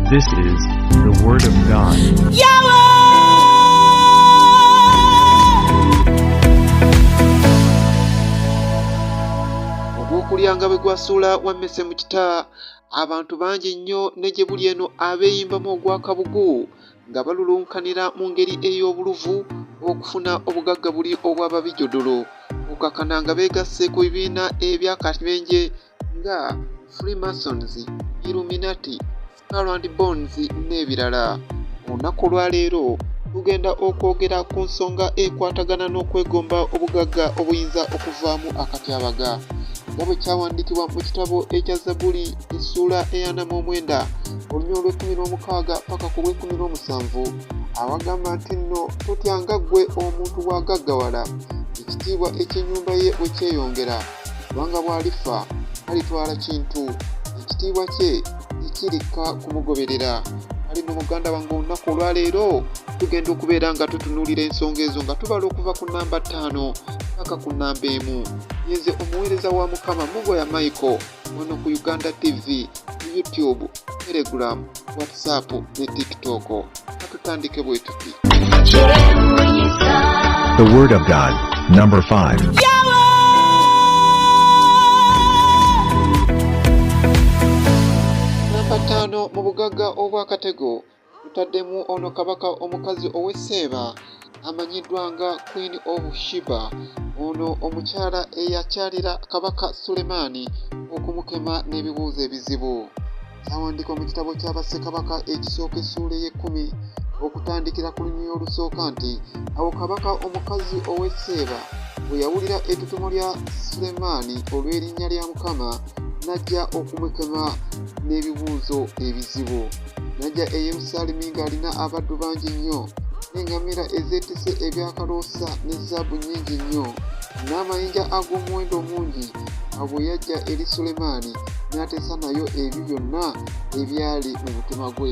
This is the Word of God. Ogw'okulya nga bwe gwasuula wammese mu kita, abantu bangi nnyo ne gye buli eno abeeyimbamu ogwa kabugu nga balulunkanira mu ngeri ey'obuluvu okufuna obugagga buli obw'ababijodolo okukakana nga beegasse ku bibiina eby'akabenje nga Freemasons, Illuminati, Skull and Bones n'ebirala. Olunaku olwaleero tugenda okwogera ku nsonga ekwatagana n'okwegomba obugagga obuyinza okuvaamu akatyabaga nga bwe kyawandiikibwa mu kitabo ekya Zabbuli essuula ey'ana mu omwenda oluny olw'ekumi n'omukaaga paka ku lw'ekumi n'omusanvu, awagamba nti nno totyanga ggwe omuntu bw'agaggawala, ekitiibwa eky'ennyumba ye bwe kyeyongera, kubanga bw'alifa talitwala kintu, ekitiibwa kye tekirikka kumugoberera. Ali no muganda wange, olunaku olwaleero tugenda okubeera nga tutunuulira ensonga ezo nga tubala okuva ku namba 5 paka ku namba 1. Yenze omuweereza wa Mukama Mugoya Michael, wano ku Uganda TV, YouTube, Telegram, WhatsApp ne TikTok. Katutandike bwe tuti. The Word of God, number 5. Namba 5 mu bugagga obw'akatego tutaddemu ono kabaka omukazi ow'e Seeba amanyiddwa nga Queen of Sheba, ono omukyala eyakyalira Kabaka Sulemaani okumukema n'ebibuuzo ebizibu. Kyawandiikibwa mu kitabo kya Bassekabaka ekisooka essuula ey'ekkumi okutandikira ku lunyiriri olusooka nti awo kabaka omukazi ow'e Seeba bwe yawulira ettutumo lya Sulemaani olw'erinnya lya Mukama, n'ajja okumukema n'ebibuuzo ebizibu. N'ajja e Yerusaalemi ng'alina abaddu bangi nnyo n'eŋŋamira ezeetisse ebyakaloosa ne zaabu nnyingi nnyo n'amayinja ag'omuwendo omungi. Awo bwe yajja eri Sulemaani n'ateesa nayo ebyo byonna ebyali mu mutima gwe.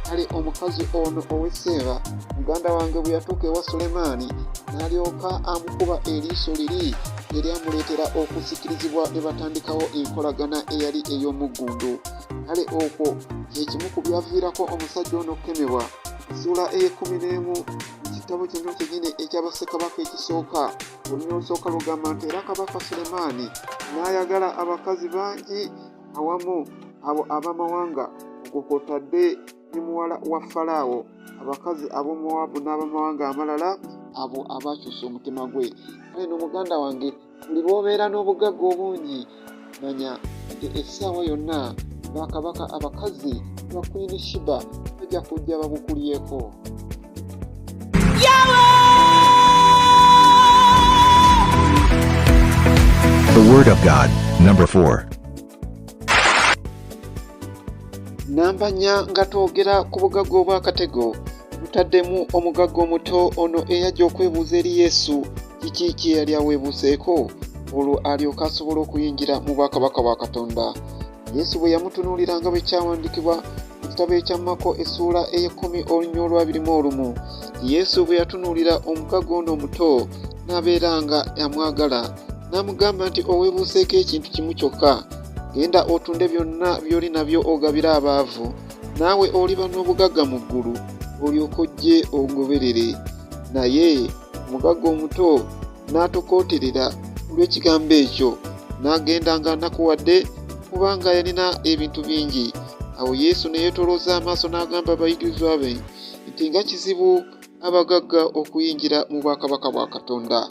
Kale omukazi ono ow'e Seeba, muganda wange, bwe yatuuka ewa Sulemaani n'alyoka amukuba eriiso liri eryamuleetera okusikirizibwa ne batandikawo enkolagana eyali ey'omuggundu. Kale okwo kye kimu ku byaviirako omusajja ono okukemebwa. Essuula ey'ekumi n'emu mu kitabo kino kyennyini ekya Bassekabaka ekisooka, olunyiriri olusooka lugamba nti era kabaka Sulemaani n'ayagala abakazi bangi awamu abo ab'amawanga, okwo kw'otadde ne muwala wa Falaawo, abakazi ab'Omowaabu n'ab'amawanga amalala, abo abaakyusa omutima gwe. Kale no muganda wange, buli lw'obeera n'obugagga obungi, manya nti essaawa yonna bakabaka abakazi ba Queen Sheba bajja kujja babukulyeko. The Word of God, number 4. Namba 4, nga twogera ku bugagga obw'akatego, tutaddemu omugagga omuto ono eyajja okwebuuza eri Yesu kiki kye yali aweebuuseeko olwo alyoke asobole okuyingira mu bwakabaka bwa Katonda. Yesu bwe yamutunuulira, nga bwe kyawandiikibwa mu kitabo ekya Mako essuula ey'ekkumi olunyiriri olw'abiri mu olumu, Yesu bwe yatunuulira omugagga ono omuto n'abeera nga amwagala, n'amugamba nti oweebuuseeko ekintu kimu kyokka: genda otunde byonna by'oli nabyo ogabire abaavu, naawe oliba n'obugagga mu ggulu, olyoke ojje ongoberere. Naye omugagga omuto n'atokooterera olw'ekigambo ekyo, n'agenda ng'anakuwadde, kubanga yalina ebintu bingi. Awo Yesu ne yeetolooza amaaso n'agamba abayigirizwa be nti nga kizibu abagagga okuyingira mu bwakabaka bwa Katonda.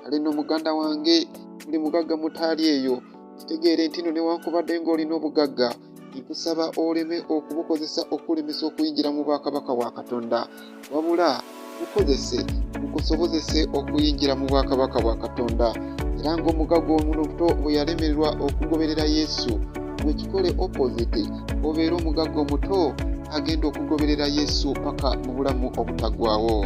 Kale nno muganda wange, buli mugagga mutaali eyo, kitegeere nti nno newankubadde ng'olina obugagga, nkusaba oleme okubukozesa okulemesa okuyingira mu bwakabaka bwa Katonda, wabula bukozese bukusobozese okuyingira mu bwakabaka bwa Katonda. Era ng'omugagga omuto bwe yalemererwa okugoberera Yesu, gwe kikole opposite, obeere omugagga omuto agenda okugoberera Yesu paka mu bulamu obutaggwaawo.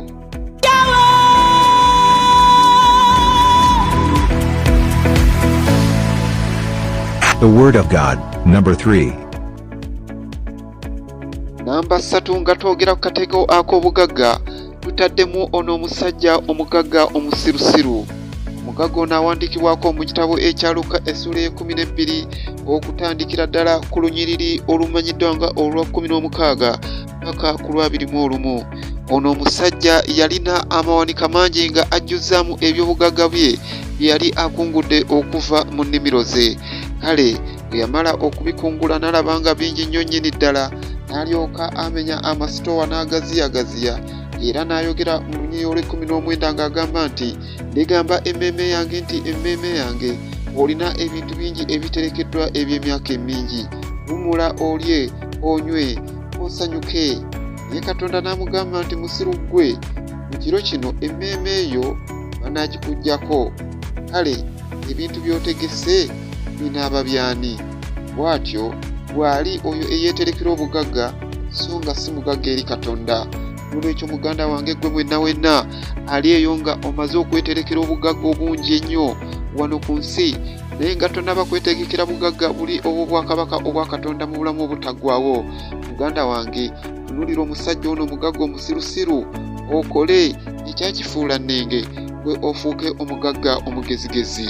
The Word of God, number 3. Namba 3, nga twogera ku katego ak'obugagga, tutaddemu ono omusajja omugagga omusirusiru. Omugagga ono awandiikibwako mu kitabo ekya Luka essuula ey'ekkumi n'ebbiri okutandikira ddala ku lunyiriri olumanyiddwa nga olwa 16 paka ku lwabiri mu olumu. Ono omusajja yalina amawanika mangi nga ajjuzzaamu eby'obugagga bye bye yali akungudde okuva mu nnimiro ze. Kale bwe yamala okubikungula n'alaba nga bingi nnyo nnyini ddala, n'alyoka amenya amasitoowa n'agaziyagaziya, era n'ayogera mu lunyiriri olw'ekkumi n'omwenda ng'agamba nti, Ndigamba emmeeme yange nti, Emmeeme yange, olina ebintu bingi ebiterekeddwa eby'emyaka emingi. Wummula olye, onywe, osanyuke. Naye Katonda n'amugamba nti, Musiru ggwe, mu kiro kino emmeeme yo banaagikuggyako. Kale ebintu by'otegese binaaba by'ani? Bw'atyo bw'ali oyo eyeeterekera obugagga so nga si mugagga eri Katonda. Nolwekyo muganda wange ggwe mwenna wenna ali eyo nga omaze okweterekera obugagga obungi ennyo wano ku nsi, naye nga tonaba kwetegekera bugagga buli obw'obwakabaka obwa Katonda mu bulamu obutaggwaawo, muganda wange tunulira omusajja ono omugagga omusirusiru, okole ekyakifuula nnenge, gwe ofuuke omugagga omugezigezi.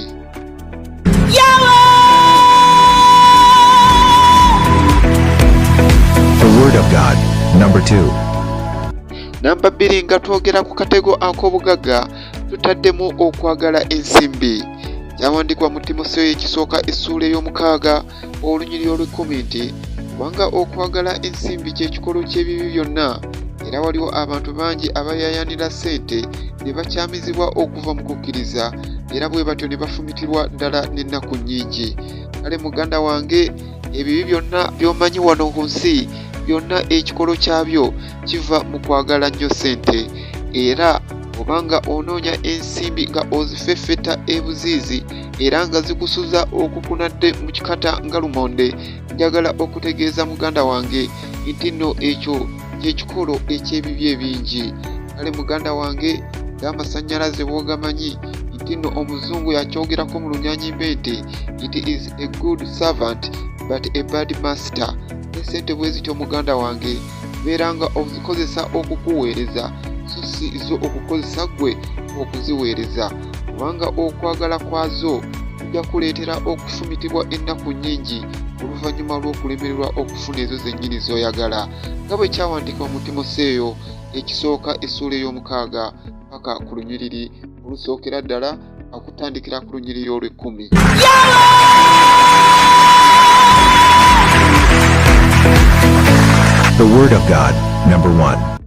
The Word of God, number 2. Namba 2, nga twogera ku katego ak'obugagga, tutaddemu okwagala ensimbi. Kyawandiikibwa mu Timoseewo ekisooka essuula ey'omukaaga olunyiriri olw'ekkumi nti, kubanga okwagala ensimbi kye kikolo ky'ebibi byonna, era waliwo abantu bangi abayaayaanira ssente ne bakyamizibwa okuva mu kukkiriza, era bwe batyo ne bafumitirwa ddala n'ennaku nnyingi. Kale muganda wange, ebibi byonna by'omanyi wano ku nsi byonna ekikolo kyabyo kiva mu kwagala nnyo ssente. Era obanga onoonya ensimbi nga ozifeffetta ebuziizi era nga zikusuza okukunadde mu kikata nga lumonde, njagala okutegeeza muganda wange nti nno ekyo ky'ekikolo eky'ebibi ebingi. Kale muganda wange, ng'amasannyalaze bw'ogamanyi nti nno omuzungu yakyogerako mu lunyanyimbe nti it is a good servant but a bad master. Ne ssente bwe zityo muganda wange, beera nga ozikozesa okukuweereza so si zo okukozesa ggwe okuziweereza, kubanga okwagala kwazo kujja kuleetera okufumitibwa ennaku nnyingi oluvannyuma lw'okulemererwa okufuna ezo zennyini z'oyagala, nga bwe kyawandiikibwa mu Timoseeyo ekisooka essuula ey'omukaaga paka ku lunyiriri olusookera ddala okutandikira ku lunyiriri olw'ekkumi. The Word of God, number 1.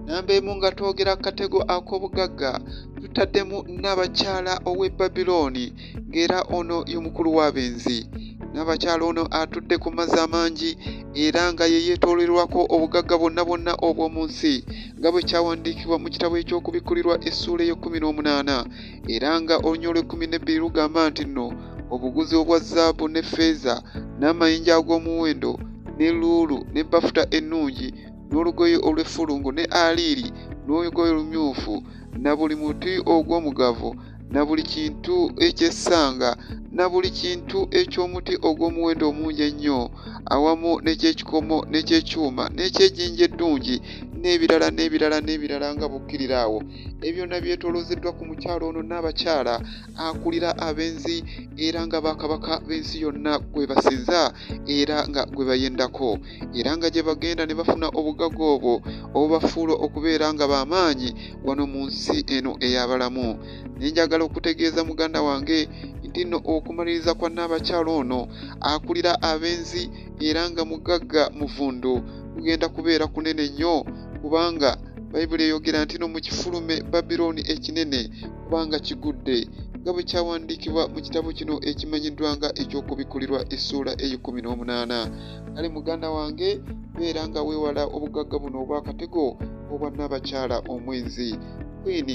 Namba emu, nga twogera katego ak'obugagga, tutaddemu n'abakyala ow'e Babilooni, ng'era ono ye mukulu w'abenzi. N'abakyala ono atudde ku mazzi amangi era nga ye yeetoololerwako obugagga bwonna bwonna obw'omu nsi, nga bwe kyawandiikibwa mu kitabo eky'Okubikkulirwa essuula ey'ekkumi n'omunaana, era nga olunyiriri olw'ekkumi n'ebbiri lugamba nti nno obuguzi obwa zaabu ne ffeeza n'amayinja ag'omuwendo ne luulu ne bafuta ennungi n'olugoye olw'effulungu ne aliiri n'olugoye olumyufu na buli muti ogw'omugavu na buli kintu eky'essanga na buli kintu eky'omuti ogw'omuwendo omungi ennyo awamu n'eky'ekikomo n'eky'ekyuma n'eky'ejjinja eddungi n'ebirala n'ebirala n'ebirala nga bukkirira awo. Ebyo byonna byetooloozeddwa ku mukyala ono n'abakyala akulira abenzi era nga bakabaka b'ensi yonna gwe basinza era nga gwe bayendako, era nga gye bagenda ne bafuna obugagga obwo obubafuula okubeera nga b'amaanyi wano mu nsi eno ey'abalamu. Ne njagala okutegeeza muganda wange nti nno okumaliriza kwa nnaabakyala ono akulira abenzi era nga mugagga muvundu kugenda kubeera kunene nnyo, kubanga Bayibuli eyogera nti no mu kifulume Babilooni ekinene, kubanga kigudde, nga bwe kyawandiikibwa mu kitabo kino ekimanyiddwa nga eky'Okubikkulirwa essuula ey'ekkumi n'omunaana. Kale muganda wange, beera nga weewala obugagga buno obw'akatego obwa nnaabakyala omwenzi. Queen.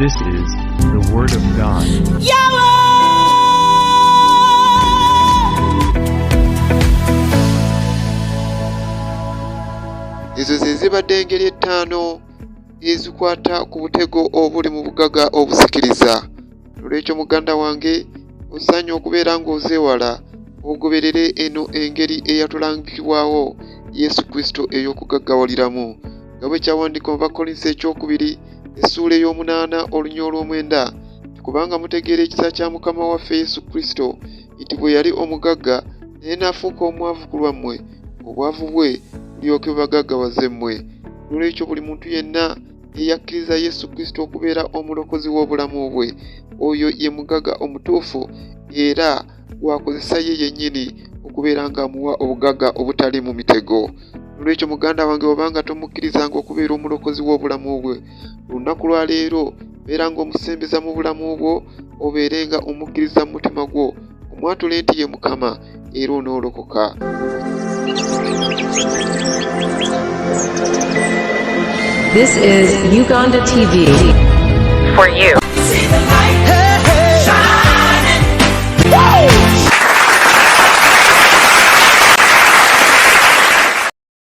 This is the Word of God. Ezo ze zibadde engeri 5 ezikwata ku butego obuli mu bugagga obusikiriza. Olwekyo muganda wange, osaanye okubeera ng'ozeewala, ogoberere eno engeri eyatulangikibwawo Yesu Kristo ey'okugaggawaliramu. Nga bwe kyawandiikibwa mu Bakkolinso ekyokubiri essuula ey'omunaana olunya olw'omwenda nti kubanga mutegeera ekisa kya Mukama waffe Yesu Kristo nti bwe yali omugagga naye n'afuuka omwavu ku lwammwe, obwavu bwe bulyoke bubagaggawaze mmwe. N'olwekyo buli muntu yenna eyakkiriza Yesu Kristo okubeera omulokozi w'obulamu bwe, oyo ye mugagga omutuufu era gw'akozesa ye yennyini okubeera ng'amuwa obugagga obutali mu mitego. Nolwekyo muganda wange obanga tomukkirizanga okubeera omulokozi w'obulamu bwe, olunaku lwa leero beera ng'omusembeza mu bulamu bwo, obeere nga omukkiriza mu mutima gwo, omwatule nti ye Mukama, era onoolokoka. This is Uganda TV. For you.